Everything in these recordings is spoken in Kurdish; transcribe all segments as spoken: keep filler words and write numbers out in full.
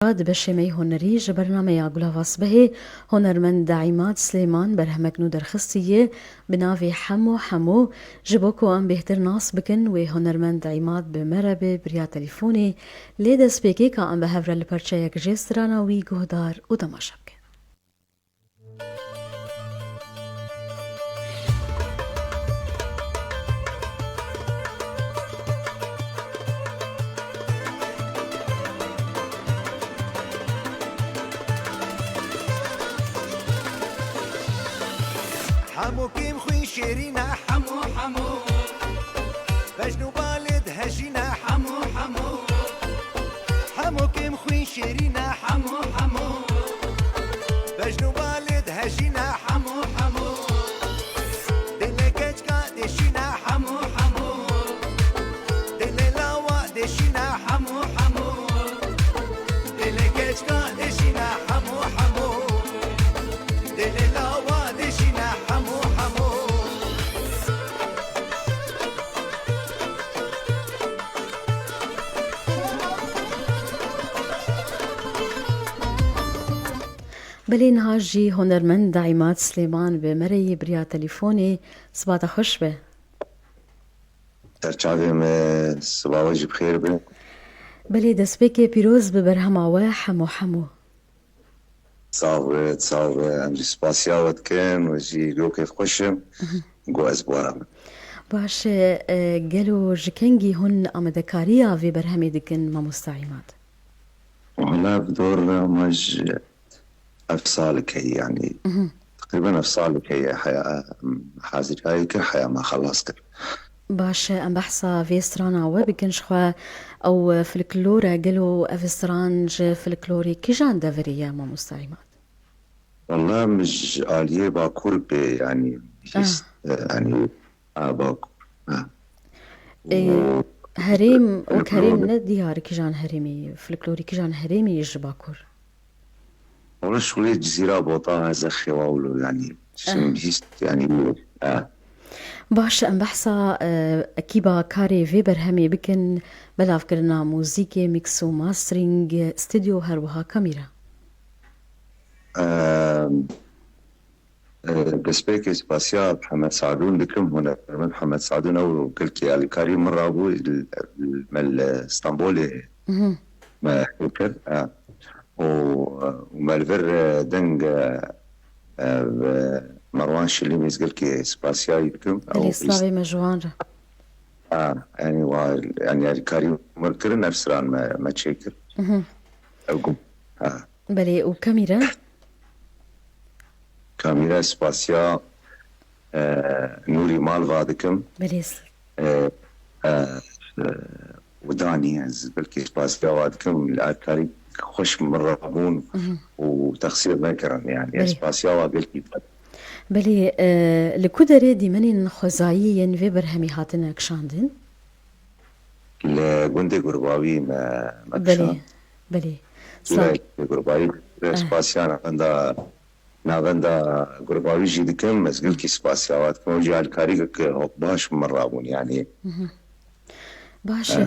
Di beşê me yê hunerî ji bernameya Gulava Sibehê, hunermend Daîmat Silêman berhemek nû derxistiye bi navê Hemo Hemo. Ji bo ku em bêhtir nas bikin, wê hunermend Daîmat bi me re be bi riya telîfonê. Lê destpêkê ka em bi hev re li perçeyek jê strana wî guhdar û temaşe bikin. Hemo kêm xwîn şêrîn e, hemo, hemo. Bejn û balê dihejîne, hemo, hemo. Hemo kêm xwîn şêrîn e, hemo, hemo. Bejn û balê dihejîne, hemo, hemo. Dilê keçika dêşîne, hemo, hemo. Dilê lawa dêşîne, hemo, hemo. Dilê keçika dêşîne, hemo, hemo. Dilê lawa dêşîne, hemo, hemo. Belê niha jî hunermend Daîmat Silêman bi me re yê bi riya telîfonê. Siba te xweş be. Serçavê me, siba we jî bi xêr be. Belê destpêkê pîroz bi berhema we Hemo Hemo. Sax be, sax be. Em jî spasiya we dikin, we jî lê kêfxweş im. Got ez bi we re bim. Baş e, e, gelo ji kengî hûn amadekariya vê berhemê dikin, mamosta Îmad? Wala bi dor me ji ev salek heye, yanî teqrîben ev salek heye heya, em haziriyayê kir, heya me xelas kir. Baş e, em behsa vê strana we bikin, ji xwe ew folklor e, gelo ev stran ji folklorê kijan devirê ye, mamosta Îmad? Wala min ji aliyê Bakur bê, yanî Ah. hîst, e, yanî, a, Bakur. Ha. E, Û herêm, wek herêm folklor ne diyar kijan herêmî, folklorî kijan herêmî ji Bakur? Wala şûlê Cizîra Bota, Zexê Wawlo, yanî, Ah. şim hîst, yanî, ha. Baş, em behsa, e, ekîba karê vê berhemê bikin, belavkirina muzîkê, mix û mastering, stûdyo, her wiha kamîra. Em, e, destpêkê spasiya Mihemed Sadûn dikim, hunermend Mihemed Sadûn ew gelkî alîkarî min rabû, li, li, me li Stenbolê Mhm. me kir, e, û, û me li vir, e, deng, e, e, bi Merwan Şilîmî ez gelkî spasiya wî dikim. Belê, Ew slavê me ji wan re. Ha, yanî wa, yanî alîkarî me kirin, ev stran me, me çêkir. Mhm. Ew gum. Ha. Belê, û kamîra? Kamîra spasiya, e, Nûrî Malva dikim. Belê. E, e, e, û Danî, ez belkî spasiya wa dikim, li alîkarî xweş min rabûn Mhm. û texsîr nekirin, yanî, Belê. spasiya wa gelkî. Belê, e, li ku derê dîmenên xwezayî yên vê berhemî hatine kişandin? Li gundê Gurbawî me, me Belê, kişand. belê. Sa- Cîrayê Gurbawî, Eh. spasiya navenda, navenda Gurbawî jî dikim, ez gelkî spasiya wa dikim. Ew jî alîkarî gelkî hok baş min rabûn, yanî. Mhm. Baş e. Eh.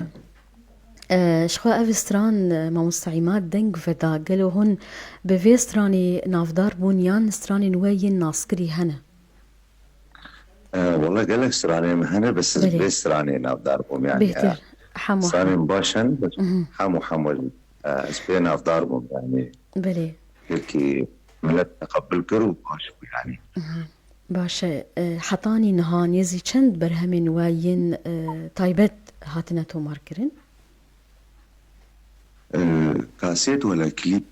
E, ji xwe ev stran, e, mamosta Îmad deng veda. Gelo hûn bi vê stranê navdar bûn yan stranên we yên naskirî hene? E, wela gelek stranên me hene, bes ez Belê. vê stranê navdar bûm, yanî, Bêhtir. e, Hemo, stranên hemo. baş hene, bes Mhm. hemo, hemo, e, ez pê navdar bûm, yanî. Belê. Yekî milet teqebil kir û baş bû, yanî. Mhm. Baş e, e, hetanî niha nêzî çend berhemên we yên, e, taybet hatine tomarkirin? E, kasêt wala klîp?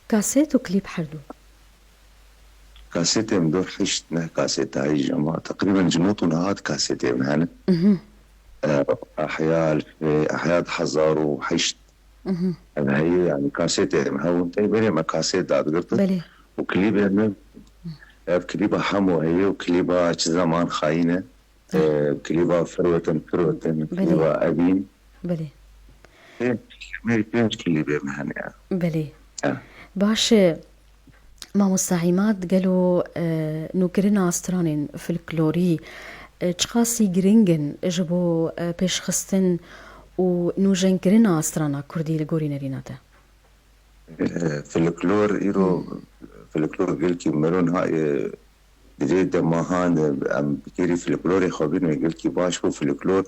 Kasêt û klîp her du. Kasêtê min dor heşt neh kasêt heye, ama teqrîben ji not û niha kasêtê min hene. Mhm. E, Ehya elfê, Ehya du hezar û heşt. Mhm. Ev heye, yanî kasêtê min hebûn, tey berê me kasêt dadigirtin. Belê. Û klîbê min, ev klîba Hemo heye û klîba Çi Zeman Xayîn e. E, klîba Firotin, Firotin, Belê. klîba Evîn. Belê. Pênc, pênc klîbê me hene ya. Belê. Ha. Baş e, mamosta Îmad, gelo, e, nûkirina stranên folklorî, e, çiqasî giring in ji bo, e, pêşxistin û nûjenkirina strana kurdî li gorî nerîna te? E, Folklor, îro folklor gelkî mero niha, e, di vê dema han, e, em bi kêrî folklorê xwe bînin, gelkî baş bû folklor.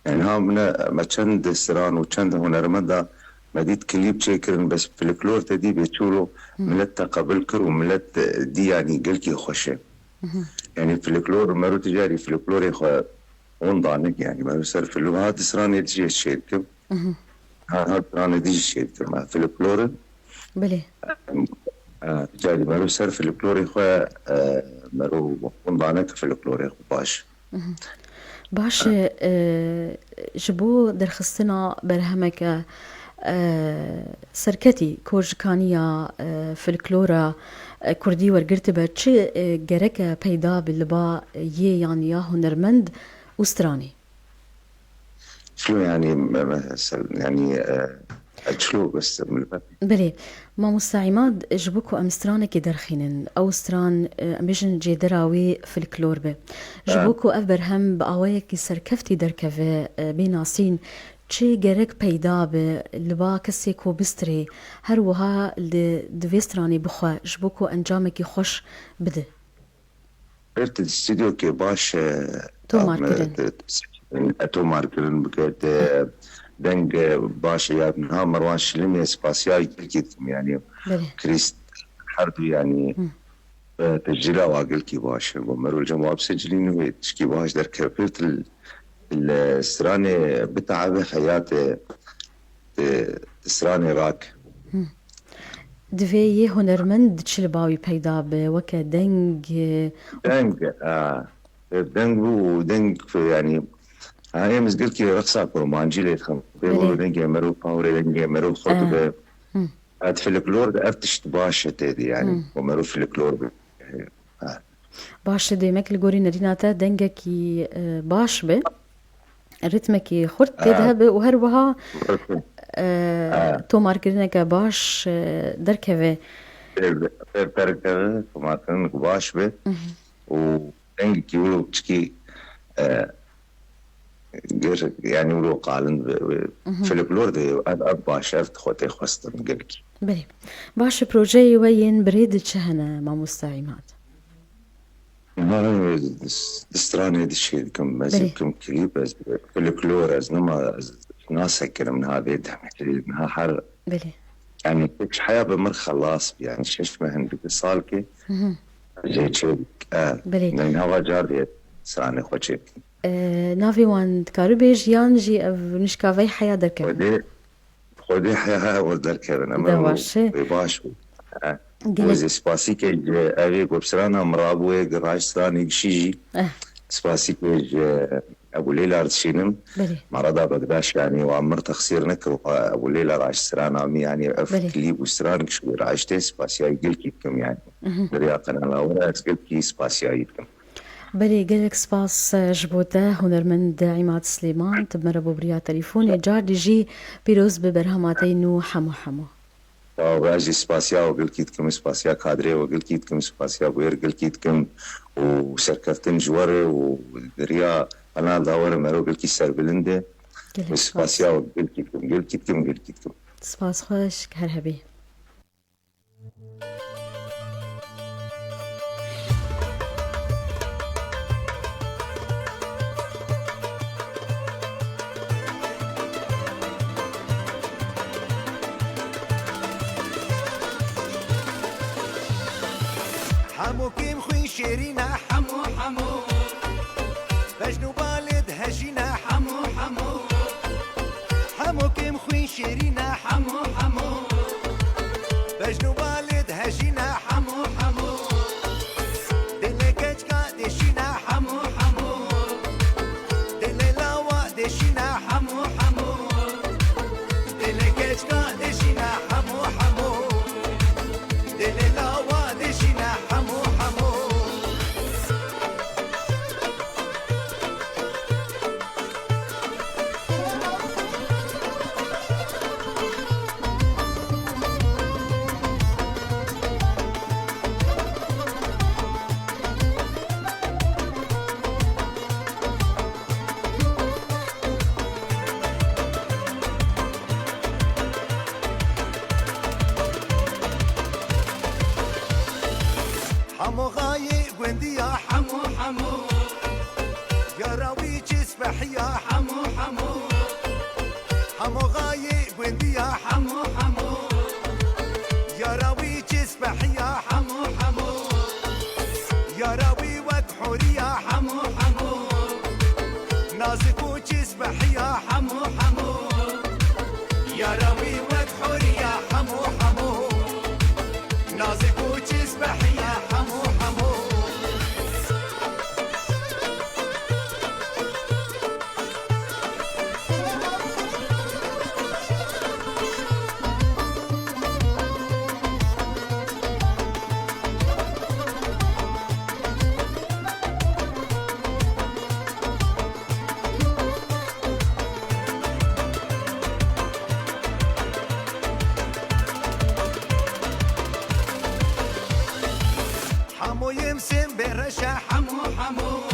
Yani ha mine, me çend stran û çend hunermenda me dît klîp çêkirin, bes folklor te dî bê çûlo millet te qebil kir û millet, e, dî, yanî gelkî xweş e. Yani folklor, mero tu carî folklorê xwe hon danik, yani mero ser folklor, ha di stranê dijî ez çêdikim. Ha, ha stranê dijî çêdikim. Ha, folklor in. Belê. Ha, carî mero ser folklorê xwe, e, mero hon danik folklorê xwe baş. Baş e, e, ji bo derxistina berhemeke, e, serketî ku ji kaniya, e, folklora, e, kurdî wergirtibe, çi, e, gereke peyda bi li ba yê yan ya hunermend û stranê? Çilo, yani, me-, me-, sel-, yani, e, e, çilo bes, millet. Belê. Mamosta Îmad, ji bo ku em stranekê derxînin, ew stran, e, em bêjin cêdera wê folklor be. Ji bo ku ev berhem bi awayekî serkeftî derkeve, e, bê nasîn, çi gerek peyda be li ba kesê ku bistirê, her wiha li, di vê stranê bixwe, ji bo ku encamekî xweş bide? Pêr tu di stûdyokê baş, e, Tomar em, kirin. Di, e, tomar kirin bike, di deng, e, baş e. Ya niha Merwan Şilimê spasiya gelkî dikim, yani Belê. Krîst her du, yani, e, tescîla wa gelkî baş e. Bo Merwan Cem wa bi secilî nû wê tişkî baş derkeve, pêr tu li, li stranê bitaebe heyatê, di, di stranê rak. Divê yê hunermend çi li ba wî peyda be, weke deng, e, Deng, ha. Deng bû, deng, yani, ha, em ez gelkî reqsa kurmancî lê dixin. Pê Belê. Wilo dengê mero, pawrê dengê mero xurt Ee. be. Hı. Ev folklor de ev tişt baş e tê de, yani. Hı. Ku mero folklor be. Ha. Baş e, demek li gorî nerîna te dengekî, e, baş be. Ritmekî xurt tê de Ha. hebe û her wiha, Ritm. e, Ha. tomarkirineke baş, e, derkeve. Pêr, pêr, pêr keve, tomarkirinek baş be. Mhm. Û dengekî wilo çikî, e, gir, yani wilo qalin be, be. Mhm. Folklor de ev, ev baş, ev xwe tê xwestin gelkî. Belê. Baş e, projeyê we yên birê di çi hene, Mamosta Îmad? Niha di stranê di çêdikim, ez Belê. dikim klîp, ez folklor, ez nima, ez nasekirim niha vê demê, niha her Belê. yani tek heya bi mir xelas bi, yani şeş meh in, du sal ki Hı hı. jê çêdik. E, Belê. yani niha va car diye stranê xwe çêdikim. E, navê wan dikarî bêjî yan jî ev nişka vey heya derkevin? Xwedê, Xwedê heya heya were derkevin. Em De ero baş e. Wê baş bû. He. Gelek Wê zê spasî ke ji evê ku bi strana min rabûye, gi raş stranê gişî jî. Eh. Spasî ke ji Ebû Leyla re dişînim. Belê. Merada Begdaş, yani, wa mir texsîr nekir, wa Ebû Leyla raş strana min, yani, ev Belê. klîp û stran giş wê raştê, spasiya gelkî dikim, yani. Mhm. Deriya qenala were ez gelkî spasiya wî dikim. Belê, gelek spas, e, ji bo te, hunermend Îmad Silêman, tu bi me re bû bi riya telefonê. Car dî jî pîroz bi berhema te nû hemû hemû. Sağ ol, ez jî spasiya we gelkî dikim, spasiya kadrê we gelkî dikim, spasiya bûyer gelkî dikim û serkeftin ji we re û di riya qenal da we re mero gelkî serbilind e. Gelek Û spas. spasiya we gelkî dikim, gelkî dikim, gelkî dikim. Spas xweş, her hebî. Hemû kêm xwîn şêrîn e, hemû, hemû. Bejn û balê dihejîne, hemû, hemû. Hemû kêm xwîn şêrîn e, hemû, hemû. Bejn û balê dihejîne, hemû, hemû. Dilê keçika dêşîne, hemû, hemû. Dilê lawa dêşîne, hemû, hemû. Dilê keçika dêşîne, hemû, hemû. Dilê lawa dêşîne, hemû, hemû. Gundiya hemû hemû. Yara wî çi spehiya hemû hemû. Hemû xayê gundiya hemû hemû. Yara wî çi spehiya hemû hemû. Yara wî wek hûriya hemû hemû. Nazik û çi spehiya hemû hemû. Yara wî wek hûriya hemû hemû. Nazik û çi spehiya hemû hemû. Hemû yêm sêm bê reşe hemû hemû.